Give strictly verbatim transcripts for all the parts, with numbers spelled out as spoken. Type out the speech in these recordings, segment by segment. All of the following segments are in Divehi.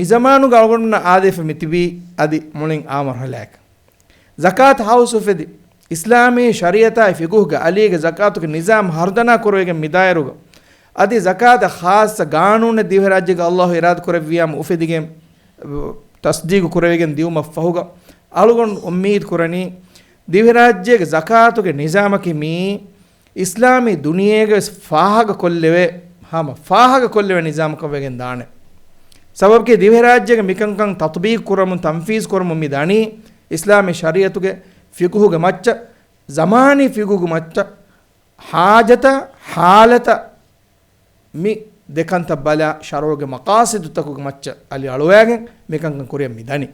މިޒަމާނުގަ އަޅުގަނޑުމެންނަށް އާދޭފަ މިތިބީ އަދި މުޅިން އާ މަރުހަލާއެކަށް. ޒަކާތު ހައުސް އުފެދި، އިސްލާމީ ޝަރީއަތާއި ފިގުހުގެ އަލީގެ ޒަކާތުގެ ނިޒާމް ހަރުދަނާ ކުރެވިގެން މިދާއިރުގަ، އަދި ޒަކާތަށް ޚާއްޞަ ގާނޫނެއް ދިވެހިރާއްޖޭގަ ﷲ އިރާދަ ކުރެއްވިޔާމު އުފެދިގެން، ތަސްދީގު ކުރެވިގެން ދިއުމަށް ފަހުގަ، އަޅުގަނޑު އުއްމީދު ކުރަނީ، ދިވެހިރާއްޖޭގެ ޒަކާތުގެ ނިޒާމަކީ މިއީ، އިސްލާމީ ދުނިޔޭގަ ވެސް ފާހަގަ ކޮށްލެވޭ، ހަމަ ފާހަގަ ކޮށްލެވޭ ނިޒާމަކަށް ވެގެން ދާނެ. ސަބަބަކީ ދިވެހިރާއްޖޭގަ މިކަންކަން ތަޠްބީޤު ކުރަމުން، ތަންފީޒު ކުރަމުން މި ދަނީ، އިސްލާމީ ޝަރީއަތުގެ ފިޤުހުގެ މައްޗަށް، ޒަމާނީ ފިޤުހުގެ މައްޗަށް، ޙާޖަތަށް، ޙާލަތަށް މި ދެކަންތައް ބަލާ، ޝަރުޢުގެ މަޤާޞިދުތަކުގެ މައްޗަށް އަލި އަޅުވާގެން މިކަންކަން ކުރިއަށް މި ދަނީ.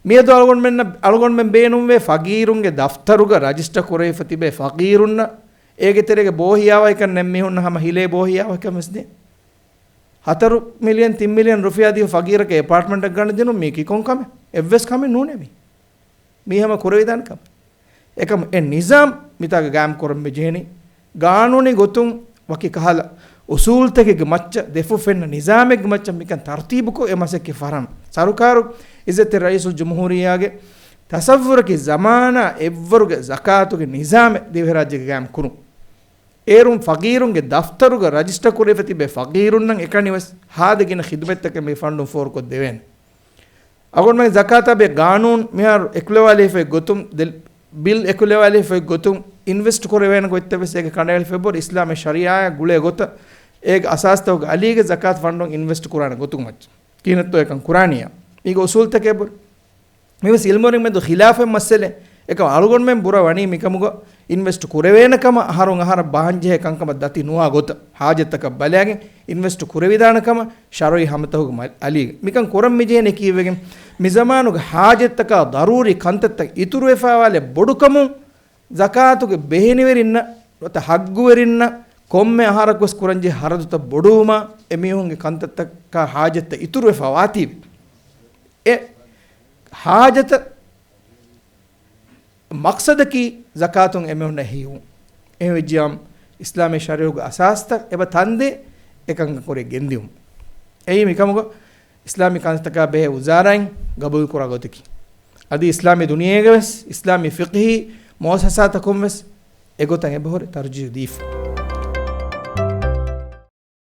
މިއަދު އަޅުގަނޑުމެންނަށް، އަޅުގަނޑުމެން ބޭނުންވޭ ފަގީރުންގެ ދަފްތަރުގަ ރަޖިސްޓަރ ކުރެވިފަ ތިބޭ ފަގީރުންނަށް، އޭގެ ތެރޭގަ ބޯހިޔާވަހިކަން ނެތް މީހުންނަށް ހަމަ ހިލޭ ބޯހިޔާވަހިކަން ވެސް ދޭ. ހަތަރު މިލިއަން، ތިން މިލިއަން ރުފިޔާ ދީފަ ފަގީރަކަށް އެޕާޓްމަންޓެއް ގަނެ ދިނުން މީ ކިކޮން ކަމެއް؟ އެއްވެސް ކަމެއް ނޫނޭ މީ. މީ ހަމަ ކުރެވިދާނެ ކަމެއް. އެކަމު އެ ނިޒާމް މިތާގަ ގާއިމް ކުރަން މި ޖެހެނީ، ގާނޫނީ ގޮތުން ވަކި ކަހަލަ އުސޫލްތަކެއްގެ މައްޗަށް، ދެފުށް ފެންނަ ނިޒާމެއްގެ މައްޗަށް މިކަން ތަރުތީބުކޮށް އެ މަސައްކަތް ފަށަން. ސަރުކާރު، އިއްޒަތްތެރި ރައީސުލްޖުމްހޫރިއްޔާގެ ތަޞައްވުރަކީ ޒަމާނާ އެއްވަރުގެ ޒަކާތުގެ ނިޒާމެއް ދިވެހިރާއްޖޭގަ ގާއިމް ކުރުން. އޭރުން ފަގީރުންގެ ދަފްތަރުގަ ރަޖިސްޓަރ ކުރެވިފަ ތިބޭ ފަގީރުންނަށް އެކަނިވެސް ހާދަ ގިނަ ޚިދުމަތްތަކެއް މި ފަންޑުން ފޯރުކޮށްދެވޭނެ. އަޅުގަނޑުމެން ޒަކާތާ ބެހޭ ގާނޫނު މިހާރު އެކުލަވާލެވިފައި ގޮތުން، ދެ-، ބިލް އެކުލަވާލެވިފައި ގޮތުން އިންވެސްޓް ކުރެވޭނެ ގޮތްތައް ވެސް އޭގެ ކަނޑައެޅިފައި ބޮޑު އިސްލާމީ ޝަރީޢާއާ ގުޅޭ ގޮތަށް އޭގެ އަސާސްތަކުގެ އަލީގެ ޒަކާތު ފަންޑުން އިންވެސްޓް ކުރާނެ ގޮތުގެ މައްޗަށް. ކިހިނެއްތޯ އެކަން ކުރާނީޔާ؟ މީގެ އުސޫލްތަކެއް ބޮޑު. މިވެސް އިލްމުވެރިން މެދު ޚިލާފެއް މައްސަލެއް. އެކަމް އަޅުގަނޑުމެން ބުރަ ވަނީ މިކަމުގަ އިންވެސްޓް ކުރެވޭނެ ކަމަށް، އަހަރުން އަހަރަށް ބަހަންޖެހޭ ކަންކަމަށް ދަތި ނުވާ ގޮތަށް، ހާޖަތްތަކަށް ބަލާގެން އިންވެސްޓް ކުރެވިދާނެ ކަމަށް ޝަރުޢީ ހަމަތަކުގެ މަ-، އަލީގަ. މިކަން ކުރަން މިޖެހޭނެ ކީއްވެގެން، މިޒަމާނުގެ ހާޖަތްތަކާ ޟަރޫރީ ކަންތައްތައް އިތުރުވެފައިވާލެއް ބޮޑުކަމުން، ޒަކާތުގެ ބެހެނިވެރިންނަށް ނުވަތަ ހައްގުވެރިންނަށް ކޮންމެ އަހަރަކުވެސް ކުރަންޖެހޭ ހަރަދުތައް ބޮޑުވުމާ، އެމީހުންގެ ކަންތައްތަކާ ހާޖަތްތައް އިތުރުވެފަ ވާތީވެ. އެ ހާޖަތަށް މަޤްޞަދަކީ ޒަކާތުން އެމީހުންނަށް ހެޔޮވުން. އެހެންވެއްޖިޔާމު، އިސްލާމީ ޝަރީޢަތުގެ އަސާސްތައް އެބަ ތަންދޭ އެކަންކަން ކުރިއަށް ގެންދިއުން. އެއީ މިކަމުގަ އިސްލާމީ ކަންތައްތަކާ ބެހޭ ވުޒާރާއިން ގަބޫލުކުރާ ގޮތަކީ. އަދި އިސްލާމީ ދުނިޔޭގަވެސް، އިސްލާމީ ފިޤްހީ މުއައްސަސާތަކުންވެސް އެގޮތަށް އެބަހުރި ތަރުޖީޙު ދީފަ.